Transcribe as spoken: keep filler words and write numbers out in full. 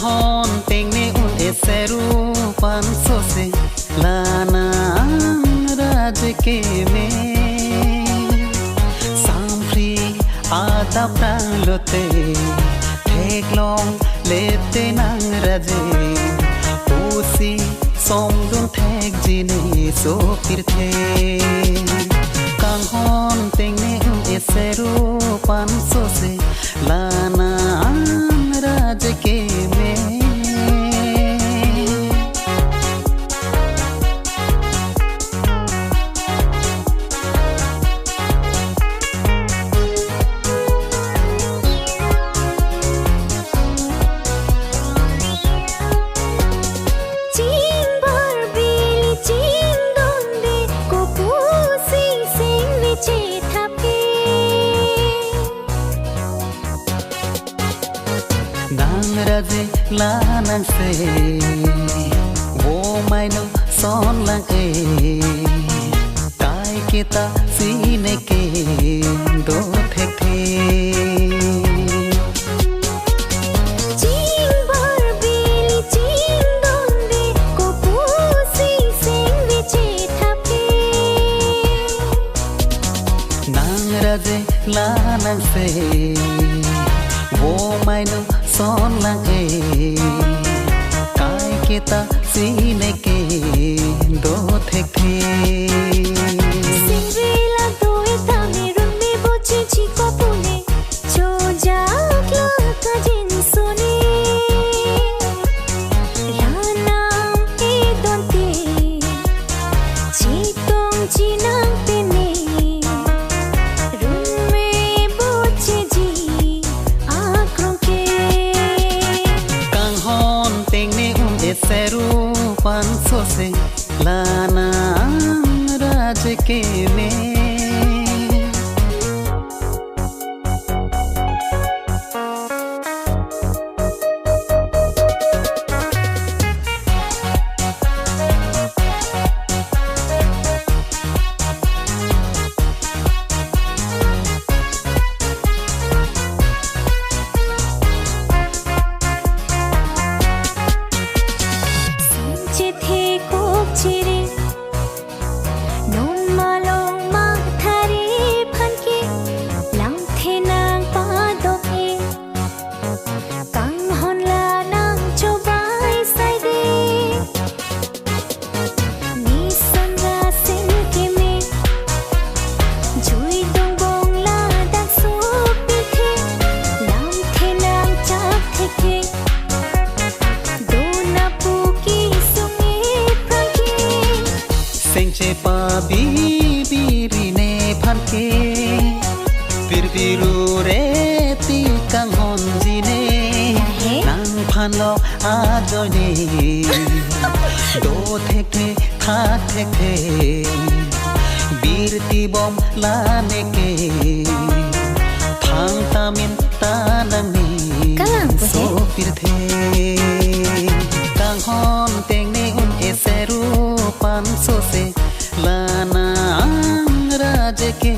Hon tengne un-e seru pansose la nang raje keme. Samphri adap prang lote theklong lete nang raje. Pusi somdun thekji ne sopirthe. Kanghon tengne un-e seru pansose la nang raje keme. Chingbar bili chingdonde, kopusi sing ne chethapke. Nang raje la nang se, wo maino son lang e. Kai kita sine ke do thekthe. Chingbar bili chingdonde, kopusi sing ne chethapke. Nang raje la nang se, wo maino son lang e. Kai kita sine ke do thekthe. Singri la do-e tame run me boche chiko pune. Chojak la kajinso ne. La nang e donte. Chetong chinang pene. Run me bocheji akrong ke. Kanghon tengne un-e seru pansose la nang raje keme. Sing chethe kok chiri. Non malong ma thari phan ke, lamthe nang padok e. Kanghon la nang chobai saide. Nison ra sing keme. Jui dongbong ladak sopirthe. Lamthe nang chap thekthe. Dona puki sung e phan ke. Seng chepabi biri ne phan ke. Pirpiru re ti kanghonji ne. Ahe. Nang phan lok ajoine. Do thekthe, thak thekthe. Birti bom la neke. Thangta minta nang ne. Kalang pusi. Sopirthe. Kanghon tengne un-e seru pansose la nang raje ke.